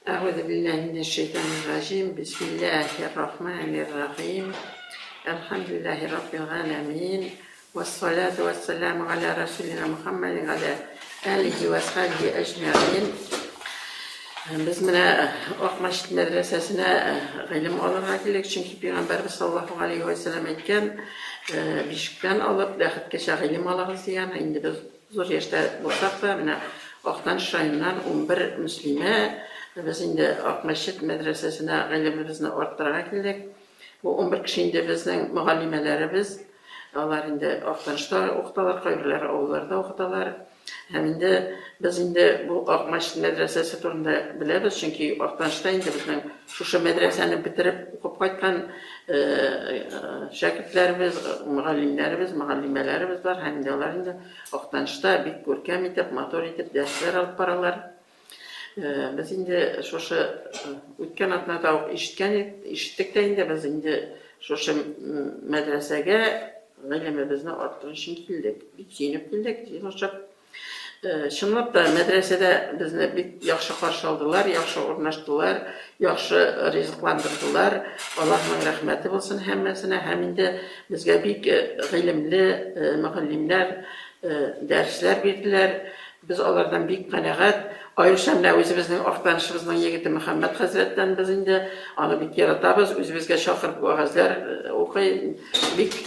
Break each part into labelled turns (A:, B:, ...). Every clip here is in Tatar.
A: Әгъүзу билләһи минәш-шәйтанир раҗим. Бисмиллаһир рахманир рахим. Әлхәмдүлиллаһи раббил галәмин. Вассалату вассаламу аля расулина Мухаммадин аля алихи ва асхабихи әҗмәгыйн. Без менә Ак мәчет мәдрәсәсенә гыйлем алырга килдек, чөнки пәйгамбәрбез саллаллаһу алейһи ва сәлләм әйткән, бишектән алып ләхеткәчә гыйлем алыгыз дигән. Инде без зур яшьтә булсак та, менә Актаныш районыннан 11 мөслимә без инде Ак мәчет мәдрәсәсенә гыйлемебезне арттырырга килдек. Бу 11 кеше инде безнең мөгаллимәләребез. Алар инде Актанышта укыталар, кайберләре авылларда укыталар. Һәм инде без инде бу Ак мәчет мәдрәсәсе турында беләбез, чөнки Актанышта инде безнең шушы мәдрәсәне бетереп укып кайткан шәкертләребез, мөгаллимнәребез, мөгаллимәләребез бар һәм инде алар инде Актанышта бик күркәм итеп, матур итеп дәресләр алып баралар. Без инде шушы үткән атнада ук ишеткән ишеттек тә инде, без инде шушы мәдрәсәгә гыйлемебезне арттыру өчен килдек. Бик сөенеп килдек, җыелышып. Чынлап та, мәдрәсәдә безне бик яхшы каршы алдылар, яхшы урнаштылар, яхшы ризыкландырдылар. Аллаһның рәхмәте булсын һәммәсенә. Һәм инде безгә бик гыйлемле мөгаллимнәр дәресләр бирделәр. Без алардан бик канәгать. Аеруча менә үзебезнең Актанышыбызның егете Мөхәммәт хәзрәттән без инде аны бик яратабыз. Үзебезгә чакырып вәгазьләр укый. Бик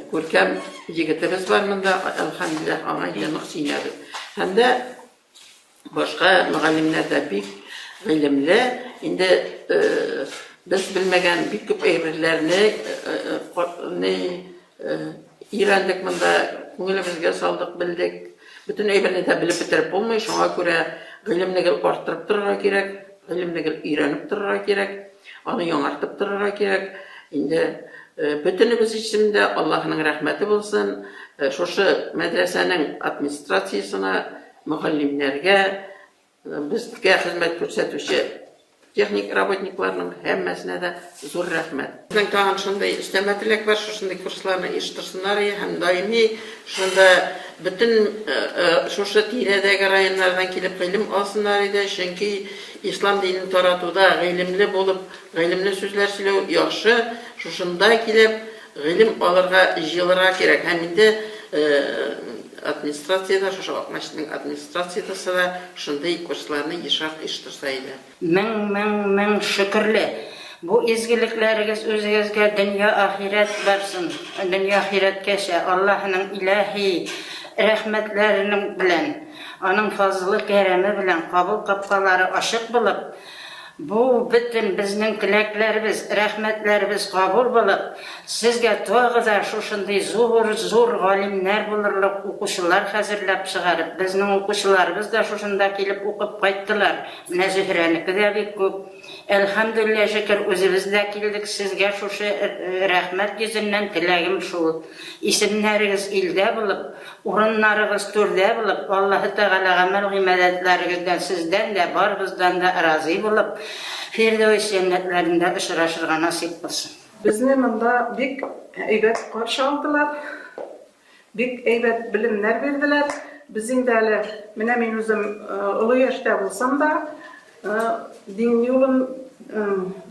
A: күркәм егетебез бар монда. Әлхәмдүлилләһ, аңа инде нык сөенәбез. Һәм дә башка мөгаллимнәр дә бик гыйлемле. Инде без белмәгән бик күп әйберләрне Өйрәндек монда, күңелебезгә салдык, белдек. Бөтен әйберне дә белеп бетереп булмый, шуңа күрә гыйлемне гел арттырып торырга кирәк, гыйлемне гел өйрәнеп торырга кирәк, аны яңартып торырга кирәк. Инде бөтенебез өчен дә Аллаһының рәхмәте булсын. Шушы мәдрәсәнең администрациясенә, мөгаллимнәргә, Безгә хезмәт күрсәтүче техник работникларның һәммәсенә дә зур рәхмәт. Безнең тагын шундый өстәмә теләк бар, шушындый курсларны оештырсыннар иде һәм даими шунда бөтен шушы тирәдәге районнардан килеп гыйлем алсыннар иде, чөнки ислам динен таратуда гыйлемле булып, гыйлемле сүзләр сөйләү яхшы, шушында килеп Гыйлем алырга, җыелырга кирәк һәм инде администрация дә, шушы Ак мәчетнең администрациясе дә шундый курсларны ешрак оештырса иде.
B: Мең-мең-мең шөкерле! Бу изгелекләрегез үзегезгә дөнья-ахирәт барсын, дөнья-ахирәткәчә Аллаһының илаһи рәхмәтләренең белән, Аның фазылы-кәрәме белән кабул капкалары ачык булып, Бу бөтен безнең теләкләребез, рәхмәтләребез кабул булып, сезгә тагы да шушындый зур-зур галимнәр булырлык укучылар хәзерләп чыгарып, безнең укучыларыбыз да шушында килеп укып кайттылар, менә Зөһрәнеке дә бик күп, әлхәмдүлилләһ шөкер, үзебез дә килдек, сезгә шушы рәхмәт йөзеннән теләгем шул, исемнәрегез илдә булып, Урыннарыгыз түрдә булып, Аллаһы Тәгалә гамәл-гыйбадәтләрегездән сездән дә, барыбыздан да разый булып, Фирдәвес җәннәтләрендә очрашырга насыйп кылсын.
C: Безне монда бик әйбәт каршы алдылар, бик әйбәт белемнәр бирделәр. Без инде әле, менә мин үзем олы яшьтә булсам да, Дин юлын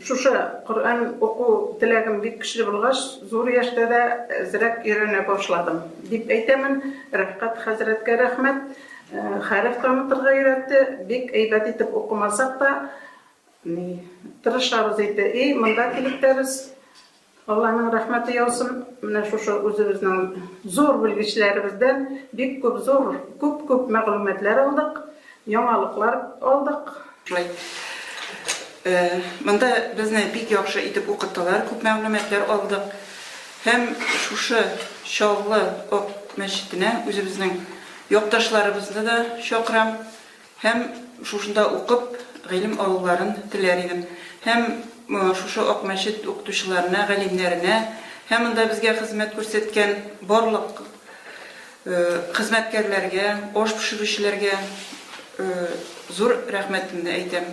C: шушы Коръән уку теләгем бик көчле булгач, зур яшьтә дә әзрәк өйрәнә башладым, дип әйтәмен. Рәфкать хәзрәткә рәхмәт. Хәреф танытырга өйрәтте. Бик әйбәт итеп укымасак та, тырышабыз инде. И монда килеп тә без Алланың рәхмәте яусын, менә шушы үзебезнең зур белгечләребездән бик күп зур, күп-күп мәгълүматлар алдык, яңалыклар алдык.
D: Шулай. Монда безне бик яхшы итеп укыттылар, күп мәгълүматлар алдык. Һәм шушы Чаллы Ак мәчетенә үзебезнең якташларыбызны да чакырам. Һәм шушында укып, гыйлем алуларын теләр идем. Һәм шушы Ак мәчет укытучыларына, галимнәренә һәм монда безгә хезмәт күрсәткән барлык хезмәткәрләргә, аш пешерүчеләргә зур рәхмәтемне әйтәм.